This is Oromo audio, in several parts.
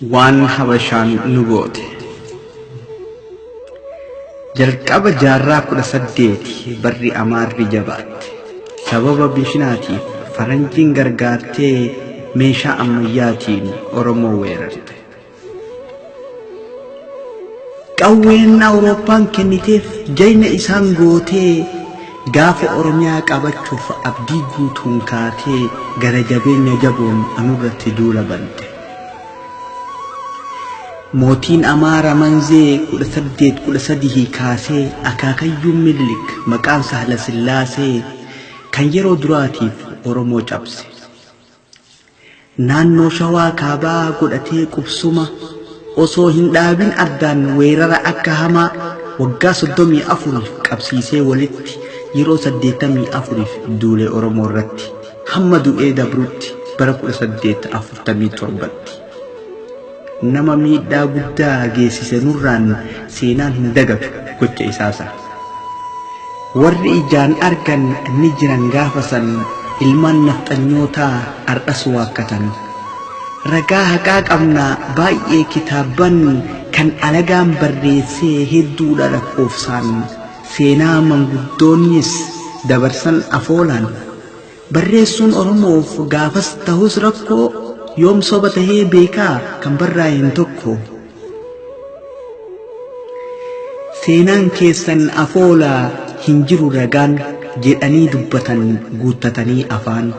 Waan Habashaan nu goote. Jalqaba jaarraa 18 barri Amaarri jabaatte. Sababa bishinaatiif faranjiin gargaartee meeshaa ammayyaatiin Oromoo weerarte. Qawween Awurooppaan kenniteef jayna isaan gootee gaafa Oromiyaa qabachuuf abdii guutuun kaatee gara jabeenya jaboon anurratti duula bante. Mootiin Amaara Manzee 1813 kaasee akaakayyuun Minilik maqaan Sahla Sillaasee kan yeroo duraatiif Oromoo cabse. Naannoo Shawaa kaabaa godhatee qubsuma osoo hin dhaabin addaan weerara akka hamaa waggaa 34f qabsiisee walitti yeroo 84f duule Oromoo irratti hamma du'ee dabrutti bara 1847tti. Nama miidhaa guddaa geessise nurraan seenaan hin dagatu gocha isaa san. Warri ijaan argan ni jiran gaafa san ilmaan nafxanyootaa ardhas waakkatan. Ragaa haqaa qabna baay'ee kitaabban kan alagaan barreessee hedduudha lakkoofsaan seenaa manguddoonnis dabarsan afoolaan. Barreessuun Oromoof gaafas tahus rakkoo yoom soba tahee beekaa kan barraa'een tokko. Seenaan keessan afoola hin jiru ragaan jedhanii dubbatan guuttatanii afaan.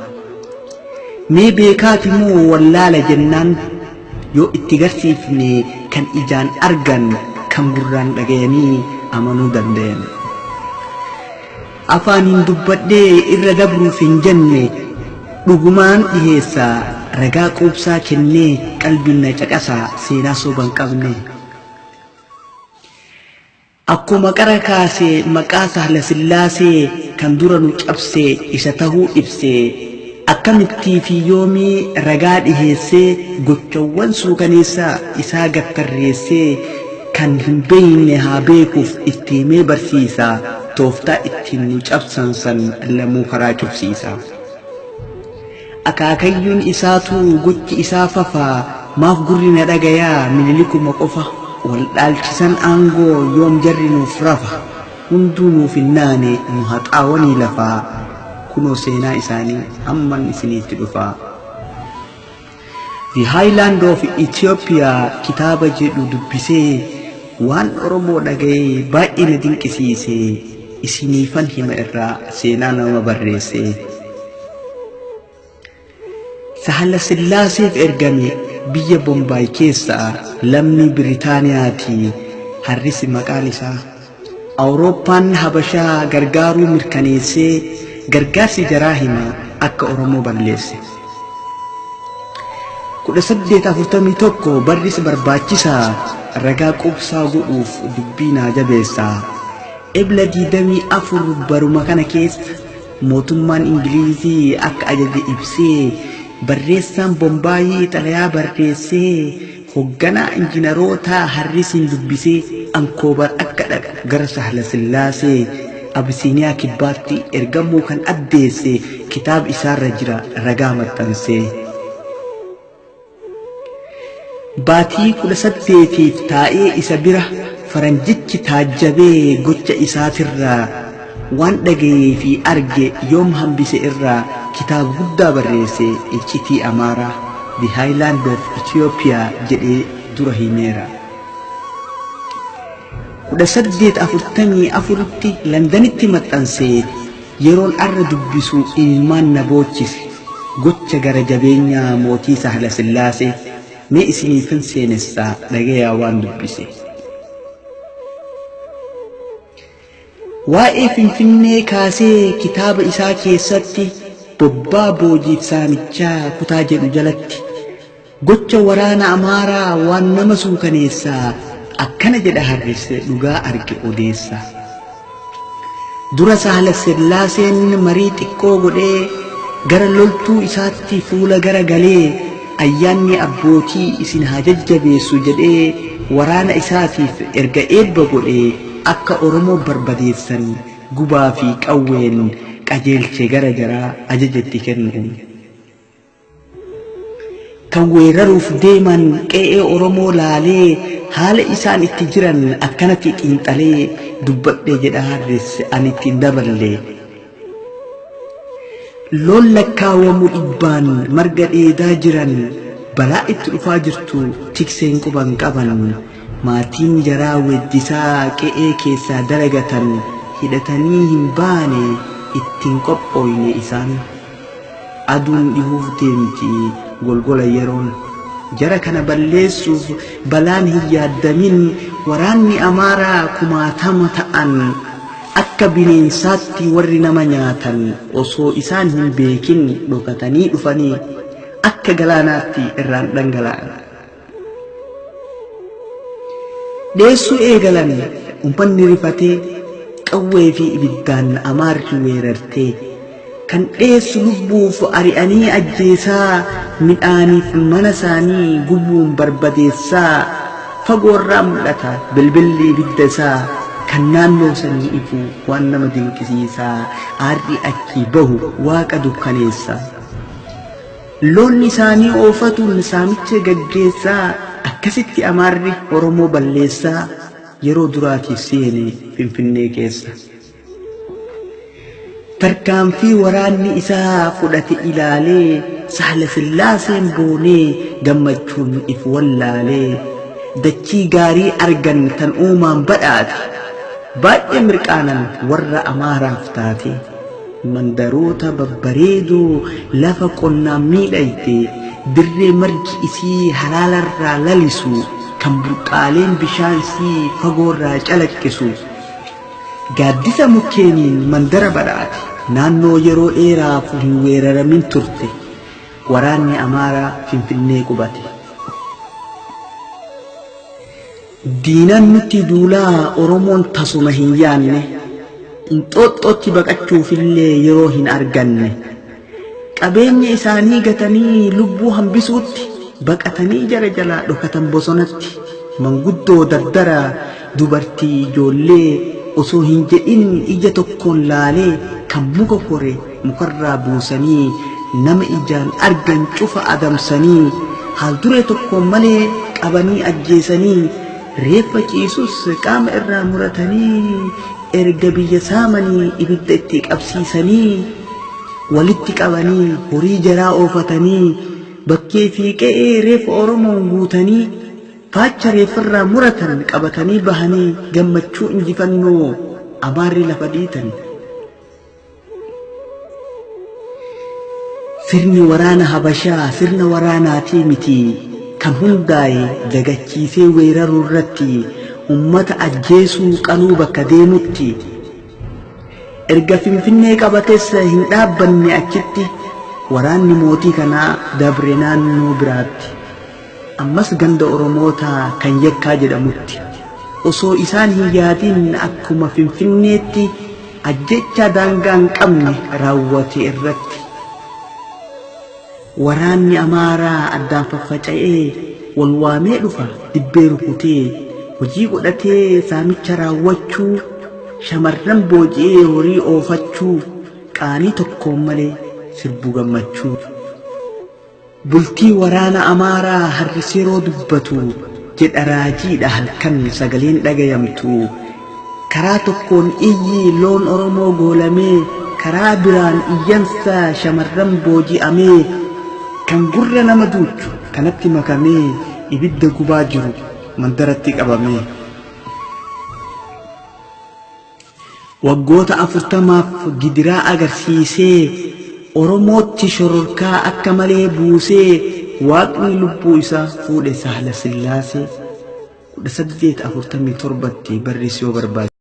Mee beekaati moo wallaala jennaan yoo itti garsiifne kan ijaan argan kan gurraan dhagayanii amanuu dandayan. Afaaniin dubbadhee irra dabruuf hin jenne dhugumaan dhiheessa ragaa quubsaa kennee qalbiin na caqasaa seenaa soba hin qabne. Akkuma qara kaase maqaa Sahlasillaasee kan dura nu cabse isa tahuu ibse akkamittii fi yoomii ragaa dhiheessee gochawwan suukaneessaa isaa gad tarreessee kan hin beeyne haa beekuuf itti himee barsiisa tooftaa ittiin nu cabsan san lamuu karaa cufsiisa. Akaakayyuun isaatuu gochi isaa fafa maaf gurri na dhagayaa Minilikuma qofa wal dhaalchisan aangoo yoom jarri nuuf rafa hunduu nuuf hin naane nu haxaawanii lafaa kunoo seenaa isaanii amman isiniitti dhufaa. The Highland of Ethiopia kitaaba jedhu dubbisee waan Oromoo dhaga'ee baay'ee na dinqisiise isiniifan hima irraa seenaa nama barreesse. Sahala Sillaaseef ergame biyya Bombaay keessa lammii Biritaaniyaati Harrisi maqaan isaa. Awurooppaan Habashaa gargaaruu mirkaneessee gargaarsi jaraa hima akka Oromoo balleesse. 1841 barris barbaachisaa ragaa quubsaa godhuuf dubbii naa jabeessa. Ebla 24 baruma kana keessa mootummaan Ingiliizii akka ajaje ibsee barreessaan Bombaayii xalayaa barreessee hogganaa injinarootaa Harrisiin dubbisee Ankoobar akka dhaqu gara Sahlasillaasee Abisiiniyaa Kibbaatti ergamuu kan addeesse kitaab isaarra jira ragaa maxxansee. Baatii 18f taa'ee isa bira faranjichi taajjabee gocha isaatirraa waan dhagayee fi arge yoom hambise irraa kitaaba guddaa barreesse iccitii Amaaraa, The Highland of Ethiopia, jedhee dura himeera. 1844tti Landanitti maxxanse yeroon arra dubbisu imimmaan na boochise gocha gara jabeenyaa mootii Sahlasillaasee mee isiniifin seenessaa dhagayaa waan dubbise. Waa'ee Finfinnee kaasee kitaaba isaa keessatti bobbaa boojiif saamichaa kutaa jedhu jalatti gocha waraana Amaaraa waan nama suukaneessa akkana jedha Harris dhugaa arge odeessa. Dura Sahla Sillaaseen marii xiqqoo godhee gara loltuu isaatti fuula gara galee ayyaanni abbootii isin haa jajjabeessu jedhee waraana isaatiif erga eebba godhee akka Oromoo barbadeessan gubaa fi qawween qajeelche gara jaraa ajaja itti kennuun. Kan weeraruuf deeman qe'ee Oromoo laalee haala isaan itti jiran akkanatti xiinxalee dubbadhe jedha Harris ani itti hin daballe. Loon lakkaawamu dhibbaan marga dheedaa jiran balaa itti dhufaa jirtu tikseen quba hin qaban. Maatiin jaraa weeddisaa qe'ee keessaa dalagatan hidhatanii hin baane itti hin qophooyne isaan. Aduun dhihuuf deemti golgola yeroon. Jara kana balleessuuf balaan hin yaaddamin waraanni Amaaraa kumaatama ta'an akka bineensaatti warri nama nyaatan osoo isaan hin beekin dhokatanii dhufanii akka galaanaatti irraan dhangala'an. Dheessuu eegalan ummanni rifatee qawwee fi ibiddaan Amaarri weerartee. Kan dheessu lubbuuf ari'anii ajjeesaa midhaaniif mana isaanii gubuun barbadeessaa fagoorraa mul'ata bilbilli ibidda isaa kan naannoo sanii ifu waan nama dinqisiisaa aarri achii bahu waaqa dukkaneessa. Loon isaanii oofatuun saamicha gaggeessaa akkasitti Amaarri Oromoo balleessaa yeroo duraatiif seene Finfinnee keessa. Tarkaanfii waraanni isaa fudhate ilaalee Sahlasillaaseen boonee gammachuun if wallaalee dachii gaarii argan tan uumaan badhaate baay'ee mirqaanan warra Amaaraaf taate. Mandaroota babbareedoo lafa qonnaan miidhayte, dirree margi isii halaalarraa lalisu, kan burqaaleen bishaan isii fagoorraa calaqqisu, gaaddisa mukkeeniin mandara badhaate, naannoo yeroo dheeraaf hin weeraramin turte, waraanni Amaaraa Finfinnee qubate. Diinan nutti duulaa Oromoon tasuma hin yaanne, Inxooxxootti baqachuufillee yeroo hin arganne. Qabeenya isaanii gatanii lubbuu hambisuutti baqatanii jara jalaa dhokatan bosonatti. Manguddoo dardara dubartii ijoollee osoo hin jedhin ija tokkoon laalee kan muka kore mukarraa buusanii nama ijaan argan cufa adamsanii haal-duree tokkoon malee qabanii ajjeesanii reeffa ciisus qaama irraa muratanii erga biyya saamanii ibidda itti qabsiisanii walitti qabanii horii jaraa oofatanii bakkee fi qe'ee reeffa Oromoon guutanii faacha reeffarraa muratan qabatanii bahanii gammachuu injifannoo Amaarri lafa dhiitan. Sirni waraana Habashaa sirna waraanaatii miti kan hundaa'e dagachiisee weeraruu irratti ummata ajjeesuu qaluu bakka deemutti. Erga Finfinnee qabates hin dhaabbanne achitti waraanni mootii kanaa dabre naannoo biraatti. Ammas ganda Oromootaa kan Yekkaa jedhamutti osoo isaan hin yaadin akkuma Finfinneetti ajjeechaa daangaa hin qabne raawwate irratti. Waraanni Amaaraa addaan faffaca'ee wal waamee dhufa dibbee rukutee hojii godhatee saamicha raawwachuu shamarran booji'ee horii oofachuu qaanii tokkoon malee sirbuu gammachuu. Bultii waraana Amaaraa harriseeroo dubbatu jedha raajiidha halkan sagaleen dhagayamtu. Karaa tokkoon iyyi loon Oromoo goolamee karaa biraan iyyansa shamarran booji'amee kan gurra nama duuchu kanatti makamee ibidda gubaa jiru mandaratti qabamee. Waggoota 40f gidiraa agarsiisee Oromootti shororkaa akka malee buusee Waaqni lubbuu isaa fuudhe Sahla Sillaasee 1847tti barreessuu yoo barbaachise.